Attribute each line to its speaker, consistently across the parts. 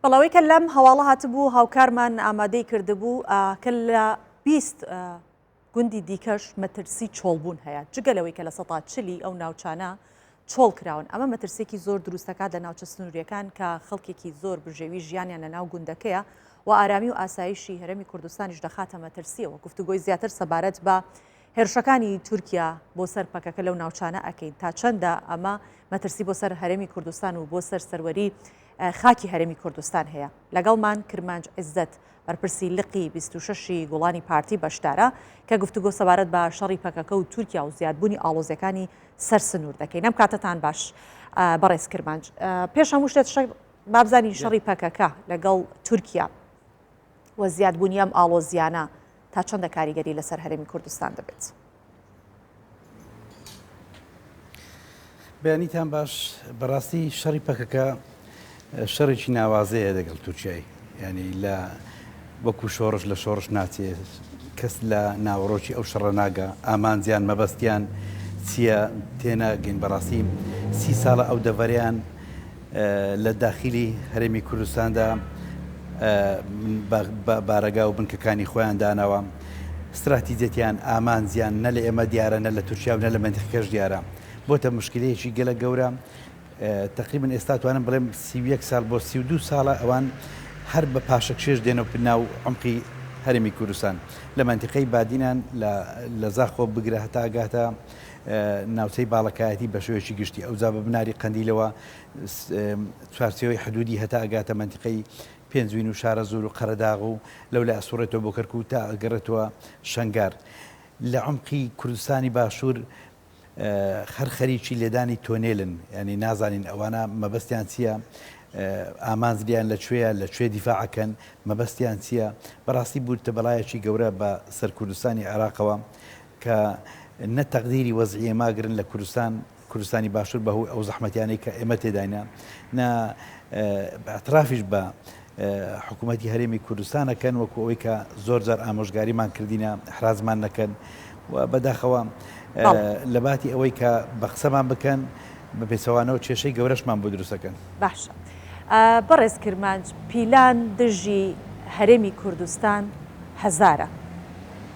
Speaker 1: بەڵێ ئەوەی کە لەم هەواڵە هاتبوو هاوکارمان ئامادەی کردبوو کە لە 20 گوندی دیکەش مەترسی چۆڵبوون هەیە جگە لەوەی کە 40% ئەو ناوچانە چۆڵ کراون ئەمە مەترسێکی زۆر دروستەکات لە ناوچە سنووریەکان کە خەڵکێکی زۆر بژێوی ژیانیان لە ناو گوندەکەیە و ئارامی و ئاسایشی هەرێمی کوردستانیش دەخاتە مەترسیەوە گفتوگۆی زیاتر سەبارەت بە هێرشەکانی تورکیا بۆ سەر پەکەکە لەو ناوچانە ئەکەین تا چەندە ئەمە مەترسی بۆ سەر هەرێمی کوردستان و بۆ سەر سەروەری خاکی هەرێمی کوردستان هەیە. لەگەڵمان کرمانج عیزەت، بەرپرسی لقی 26 ی گوڵانی پارتی بەشدارە، کە گفتوگۆ سەبارەت بە شەڕی پەکەکە و تورکیا و زیادبوونی ئاڵۆزیەکانی سەر سنوور دەکەین. ئەم کاتەتان باش بەڕێز کرمانج. پێش هەموو شتێک بابزانین شەڕی پەکەکە لەگەڵ تورکیا و زیادبوونی ئەم ئاڵۆزیانە تا چەندە کاریگەری لەسەر هەرێمی کوردستان دەبێت؟
Speaker 2: بەیانیتان باش بەڕاستی شەڕی پەکەکە شەڕێکی ناوازەیە لەگەڵ تورکیای ینی لە وەکو شۆڕش لە شۆڕش ناچێ کەس لە ناوەڕۆکی ئەو شەڕە ناگە ئامانجیان مەبەستیان چییە تێناگەین بەڕاستی سی ساڵە ئەو دەڤەریان لە داخیلی هەرێمی کوردستاندا بارەگا و بنکەکانی خۆیان داناوە. ستراتیجیەتیان، ئامانجیان نە لە ئێمە دیارە، نە لە تورکیا و نە لە مەنتیقەکەش دیارە. بۆتە موشکیلەیەکی گەلەک گەورە. تەقریبەن ئێستا توانم بڵێم 31 ساڵ بۆ 32 ساڵە ئەوان هەر بە پاشەکشێش دێنەوە ناو عومقی هەرێمی کوردستان. لە مەنتیقەی بادینان لە زاخۆ بگرە هەتا ئەگاتە ناوچەی باڵەکایەتی بە شێوەیەکی گشتی ئەوجا بە بناری قەندیلەوە چوارچێوەی حدودی هەتا ئەگاتە مەنتیقەی پێنجوین و شارەزوور و قەرەداغ و لەولای ئەسوڕێتەوە بۆ کەرکوک تا ئەگەڕێتەوە شەنگار لە عومقی کوردستانی باشوور هەر خەریکی لێدانی تۆنێلن یانی نازانین ئەوانە مەبەستیان چییە ئامانج لیان لە کوێیە لە کوێ دیفاع ئەکەن مەبەستیان چییە بەڕاستی بووتە بەڵایەکی گەورە بە سەر کوردستانی عێراقەوە کە نە تەقدیری وەزعی ئێمە ئەگرن لە کوردستان، کوردستانی باشوور بە هۆی ئەو زەحمەتیانەی کە ئێمە تێداینە، نە ئیعترافیش بە حکوومەتی هەرێمی کوردستان ئەکەن وەکو ئەوەی کە زۆر جار ئامۆژگاریمان کردینە ئیحراجمان نەکەن و بەداخەوە لە باتی ئەوەی کە بە قسەمان بکەن بە پێچەوانەوە کێشەی گەورەشمان بۆ دروست ئەکەن.
Speaker 1: باشە بەڕێز کرمانج پیلان دژی هەرێمی کوردستان هەزارە.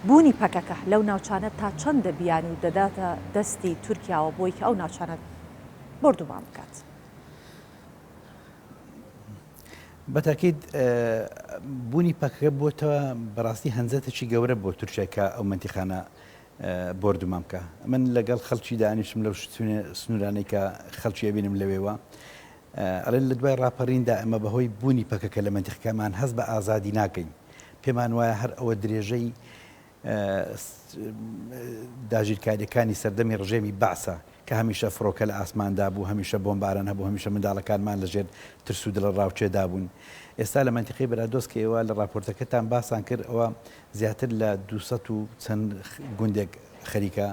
Speaker 1: بوونی پەکەکە لەو ناوچانە تا چەندە بیانوو دەداتە دەستی تورکیاوە بۆی کە ئەو ناوچانە بۆردومان بکات؟
Speaker 2: بەتاکید بوونی پەکەکە بۆتە بەڕاستی هەنجەتێکی گەورە بۆ تورکیا کە ئەو مەنتیقانە بۆردومان بکە. من لەگەڵ خەڵکی دانیشم لەو سنوورانەی کە خەڵکی ئەبینم لەوێوە ئەڵێن لە دوای ڕاپەڕیندا ئێمە بەهۆی بوونی پەکەکە لە مەنتیقەکەمان هەست بە ئازادی ناکەین. پێمان وایە هەر ئەوە درێژەی داگیرکارییەکانی سەردەمی ڕژێمی بەعسە کە هەمیشە فڕۆکە لە ئاسماندا بوو، هەمیشە بۆمباران هەبوو، هەمیشە منداڵەکانمان لە ژێر ترس و دڵەڕاوکێدا بوون. ئێستا لە مەنتیقەی برادۆست کە ئێوە لە ڕاپۆرتەکەتان باسان کرد ئەوە زیاتر لە 200 و چەند گوندێک خەریکە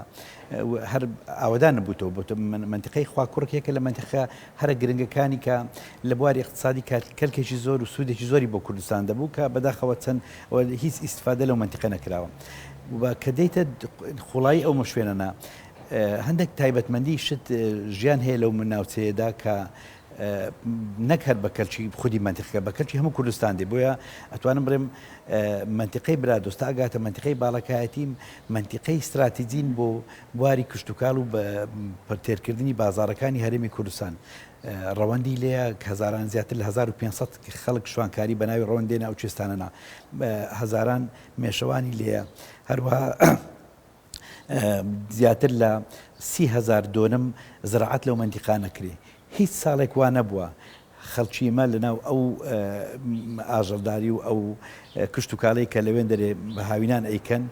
Speaker 2: هەر ئاوەدان نەبووتەوە بۆتە مەنتیقەی خواکوڕک یەکە لە مەنتیقە هەرە گرنگەکانی کە لە بواری اقتصادی کەلکێکی زۆر و سوودێکی زۆری بۆ کوردستان دەبوو کە بەداخەوە چەند هیچ ئیسفادە لەو مەنتیقە نەکراوە و کە دێیتە قوڵایی ئەو شوێنەنا هەندێک تایبەتمەندی شت ژیان هەیە لەو ناوچەیەدا کە نەک هەر بە کەلکی خودی مەنتیقەکە بە کەلکی هەموو کوردستان دێ بۆیە ئەتوانم بڵێم مەنتیقەی برادۆست تا ئەگاتە مەنتیقەی باڵەکایەتی مەنتیقەی ستراتیجین بۆ بواری کشتوکاڵ و تێرکردنی بازاڕەکانی هەرێمی کوردستان ڕەوەندی لێیە هەزاران زیاتر لە 1500 خەڵک شوانکاری بە ناوی ڕەوەند دێنە ئەو کوێستانەنا هەزاران مێشەوانی لێیە هەروەها زیاتر لە 30هزار دۆنم زراعەت لەو مەنتیقانە کرێ هیچ ساڵێک وا نەبووە خەڵکی ئێمە لەناو ئەو ئاژەڵداری و ئەو کشتوکاڵەی کە لەوێندەرێ بە هاوینان ئەیکەن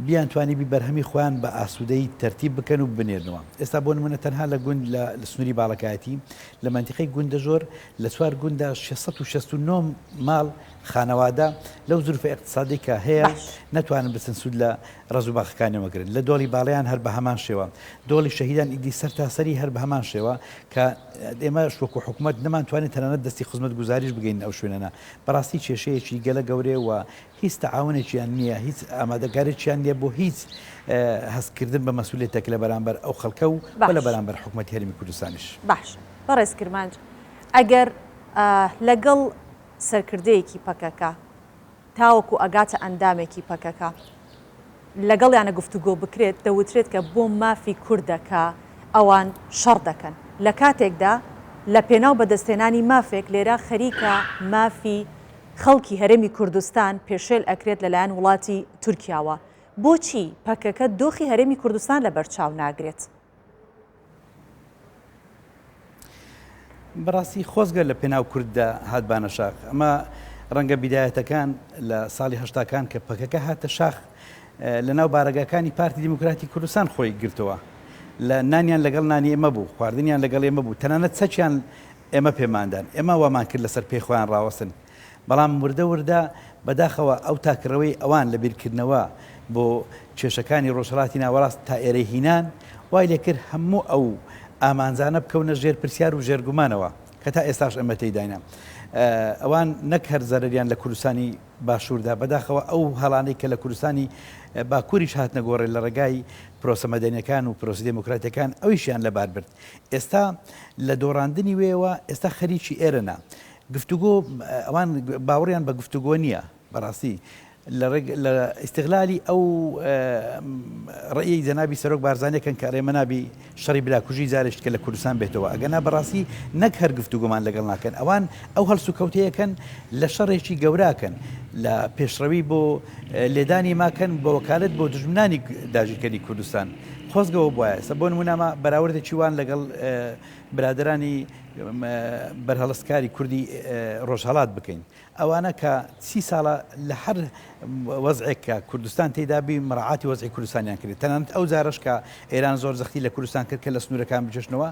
Speaker 2: بیانتوانیبی بەرهەمی خۆیان بە ئاسوودەیی تەرتیب بکەن و بنێرنەوە. ئێستا بۆ نموونە تەنها لە گوند لە سنووری باڵەکایەتی لە مەنتیقەی گوندەژۆر لە چوار گوندا 669 ماڵ خانەوادە لەو زروفە ئیقتسادی کە هەیە
Speaker 1: باش.
Speaker 2: نەتوانن بچن سوود لە ڕەز و باخەکانیان وەگرن. لە دۆڵی باڵەیان هەر بە هەمان شێوە. دۆڵی شەهیدان ئیدی سەرتاسەری هەر بە هەمان شێوە کە ئێمەش وەکوو حکوومەت نەمانتوانی تەنانەت دەستی خزمەتگوزاریش بگەینە ئەو شوێنانە. بەڕاستی کێشەیەکی گەلە گەورەیە و هیچ تەعاونێکیان نییە، هیچ ئامادەکارییەکیان نییە بۆ هیچ هەستکردن بە مەسئولیەتێک لە بەرامبەر ئەو خەڵکە و لە
Speaker 1: باش.
Speaker 2: بەرامبەر حکوومەتی هەرێمی کوردستانیش.
Speaker 1: باشە بەڕێز کرمانج ئەگەر لەگەڵ. سەرکردەیەکی پەکەکە تاوەکو ئەگاتە ئەندامێکی پەکەکە لەگەڵیانە گفتوگۆ بکرێت دەوترێت کە بۆ مافی کوردە کە ئەوان شەڕ دەکەن لە کاتێکدا لە پێناو بەدەستهێنانی مافێک لێرە خەریکە مافی خەڵکی هەرێمی کوردستان پێشێل ئەکرێت لەلایەن وڵاتی تورکیاوە بۆچی پەکەکە دۆخی هەرێمی کوردستان لەبەرچاو ناگرێت؟
Speaker 2: بەڕاستی خۆزگە لە پێناو کورددا هاتبانە شاخ. ئەمە ڕەنگە بیدایەتەکان لە ساڵی هەشتاکان کە پەکەکە هاتە شاخ لە ناو بارەگاکانی پارتی دیموکراتی کوردستان خۆی گرتەوە. لە نانیان لەگەڵ نانی ئێمە بوو، خواردنیان لەگەڵ ئێمە بوو، تەنانەت چەکیان ئێمە پێماندان. ئێمە وامان کرد لەسەر پێی خۆیان ڕاوەستن. بەڵام وردە وردە بەداخەوە ئەو تاکڕەوەی ئەوان لە بیرکردنەوە بۆ کێشەکانی ڕۆژهەڵاتی ناوەڕاست تا ئێرەی هینان، وای لێکرد هەموو ئەو ئامانجانە بکەونە ژێر پرسیار و ژێر گومانەوە کە تا ئێستاش ئێمە تێیداینە. ئەوان نەک هەر زەرەریان لە کوردستانی باشووردا، بەداخەوە ئەو هەڵانەی کە لە کوردستانی باکووریش هاتنە گۆڕێ لە ڕێگای پرۆسە مەدەنیەکان و پرۆسە دێموکراتیەکان ئەویشیان لەبار برد. ئێستا لە دۆڕاندنی وێوە ئێستا خەریکی ئێرەنە. گفتوگۆ ئەوان باوەڕیان بە گفتوگۆ نییە بەڕاستی لە ئیستغلالی ئەو ڕێی جەنابی سەرۆک بارزانیەکەن کە ئەرێ مەنابی شەڕی براکوژی جارێکی کە لە کوردستان بێتەوە ئەگەنا بەڕاستی نەک هەر گفتوگۆمان لەگەڵ ناکەن ئەوان ئەو هەڵسوکەوتەیەکەن لە شەڕێکی گەوراکەن لە پێشڕەوی بۆ لێدانی ماکەن بە وەکالت بۆ دژمنانی داگیرکەری کوردستان خۆزگەوە بواە سە بۆ نمونامە بەراوردێکی وان لەگەڵ برادەرانی بەرهەڵستکاری کوردی ڕۆژهەڵات بکەین. ئەوانە کە سی ساڵە لە هەر وەزعێک کە کوردستان تێیدا بی مراعاتی وەزعی کوردستانیان کرد. تەنانەت ئەو جارەش کە ئێران زۆر زەختی لە کوردستان کرد کە لە سنوورەکان بکێشنەوە،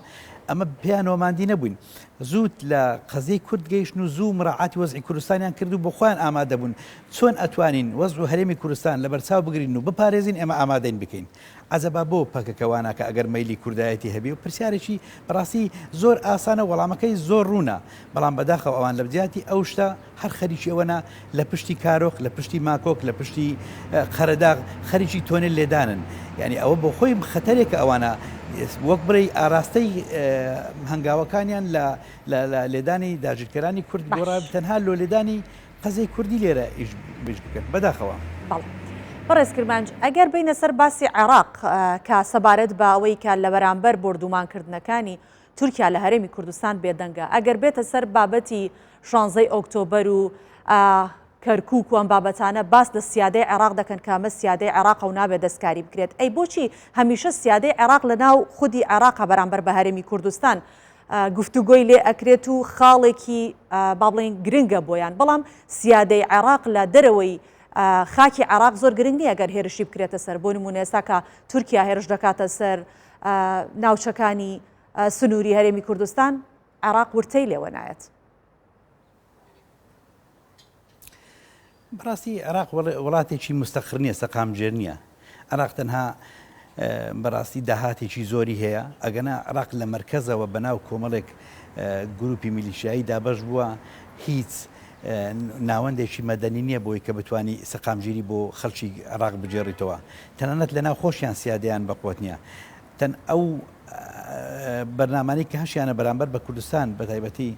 Speaker 2: ئەمە پێیانەوە ماندی نەبووین. زوو لە قەزیەی کورد گەیشتن و زوو مراعاتی وەزعی کوردستانیان کرد و بۆ خۆیان ئامادە بوون. چۆن ئەتوانین وەزع و هەرێمی کوردستان لەبەرچاو بگرین و بپارێزین ئێمە ئامادەین بکەین. عەجەبا بۆ پەکەکە وا ناکا ئەگەر مەیلی کوردایەتی هەبی و پرسیارێکی بەڕاستی زۆر ئاسانە وەڵامەکەی زۆر ڕوونە بەڵام بەداخەوە ئەوان لەبجیاتی ئەو شتە هەر خەریکی ئەوەنە لە پشتی کارۆخ لە پشتی ماکۆک لە پشتی قەرەداغ خەریکی تۆنێل لێدانن یعنی ئەوە بۆ خۆی خەتەرێکە ئەوانە وەک بڵێی ئاراستەی هەنگاوەکانیان لە لە لێدانی داگیرکەرانی کورد گۆڕا تەنها لۆ لێدانی قەزەی کوردی لێرە ئیش بیش بکەن بەداخەوە.
Speaker 1: بەڵێ بەڕێز کرمانج ئەگەر بینە سەر باسی عێراق کە سەبارەت بە ئەوەی کە لە بەرامبەر بۆردومانکردنەکانی تورکیا لە هەرێمی کوردستان بێدەنگە ئەگەر بێتە سەر بابەتی شانزەی ئۆکتۆبەر و کەرکوک و ئەم بابەتانە باس لە سیادەی عێراق دەکەن کە ئەمە سیادەی عێراقە و نابێت دەستکاری بکرێت ئەی بۆچی هەمیشە سیادەی عێراق لە ناو خودی عێراقە بەرامبەر بە هەرێمی کوردستان گفتوگۆی لێ ئەکرێت و خاڵێکی با بڵێین گرنگە بۆیان، بەڵام سیادەی عێراق لە دەرەوەی خاکی عێراق زۆر گرنگ نییە گەر هێرشی بکرێتە سەر، بۆ نموونە ئێستا کە تورکیا هێرش دەکاتە سەر ناوچەکانی سنووری هەرێمی کوردستان، عێراق ورتەی لێوە نایەت.
Speaker 2: بەڕاستی عێراق وڵاتێکی مستەقر نییە، سەقامگیر نییە. عێراق تەنها بەڕاستی داهاتێکی زۆری هەیە، ئەگەنا عێراق لە مەرکەزەوە بەناو کۆمەڵێک گروپی میلیشیایی دابەش بووە، هیچ ناوەندێکی مەدەنی نییە بۆی کە بتانی سەقامگیری بۆ خەڵکی عێراق بگێڕیتەوە. تەنانەت لەناو خۆشیان سیادەیان بەقوەت نییە. تەن ئەو بەرنامانەی کە هەشیانە بەرامبەر بە کوردستان بە تایبەتی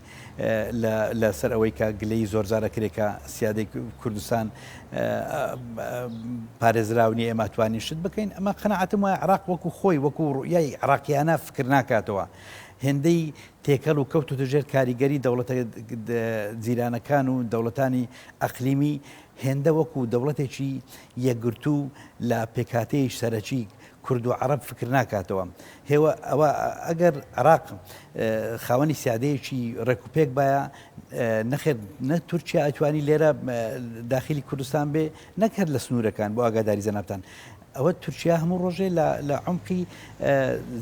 Speaker 2: لە سەر ئەوەی کە گلەیی زۆرجار ئەکرێ کە سیادەی کوردستان پارێزراو نییە ئێمە توانین شت بکەین ئەمە قەناعەتم وایە عێراق وەکو خۆی وەکو ڕوئیای عێراقیانە فکر ناکاتەوە هێندەی تێکەڵ و کەوتوتە ژێر کاریگەری دەوڵەتە جیرانەکان و دەوڵەتانی ئەقلیمی هێندە وەکو دەوڵەتێکی یەکگرتوو لە پێکهاتەی سەرەکی کورد و عەڕەب فکر ناکاتەوە. هێوە ئەوە ئەگەر عێراق خاوەنی سیادەیەکی ڕێک و پێک بایە نەخێر نە تورکیا ئەتوانی لێرە داخلی کوردستان بێ نەک هەر لە سنوورەکان بۆ ئاگاداری جەنابتان ئەوە تورکیا هەموو ڕۆژێ لە عمقی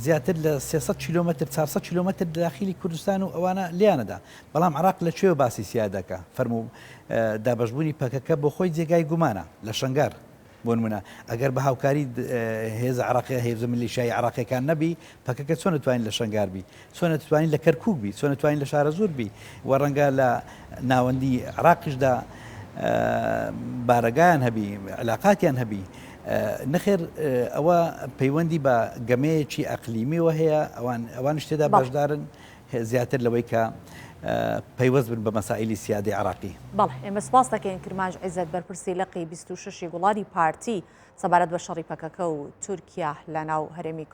Speaker 2: زیاتر لە 300 کیلومتر 400 کیلومتر داخلی کوردستان و ئەوانە لیانەدا بەڵام عراق لە کوێ باسی سیادەکە فەرموو دابەشبوونی پەکەکە بۆ خۆی جێگای گومانە لە شنگار بۆ نمونە ئەگەر بە هاوکاری هێزە عراقی هێزە ملیشیایی عراقیەکان نەبی پەکەکە چۆن توانین لە شنگار بی چۆن توانین لە کەرکک بی چۆن توانین لە شارەزوور بی و ڕەنگە لە ناوەندی عراقیشدا بارەگایان هەبی علاقاتیان هەبی نەخێر ئەوە پەیوەندی بە گەمەیەکی ئەقلیمیەوە هەیە ئەوان ئەوانش تێدا بەشدارن زیاتر لەوەی کە. پەیوەست بن بە مەسائیلی سیادەی عێراقی.
Speaker 1: بەڵێ ئێمە سوپاست دەکەین کرمانج عیزەت بەرپرسی لقی 26 ی گوڵانی پارتی سەبارەت بە شەڕی پەکەکە و تورکیا لە ناو هەرێمی کوردستان.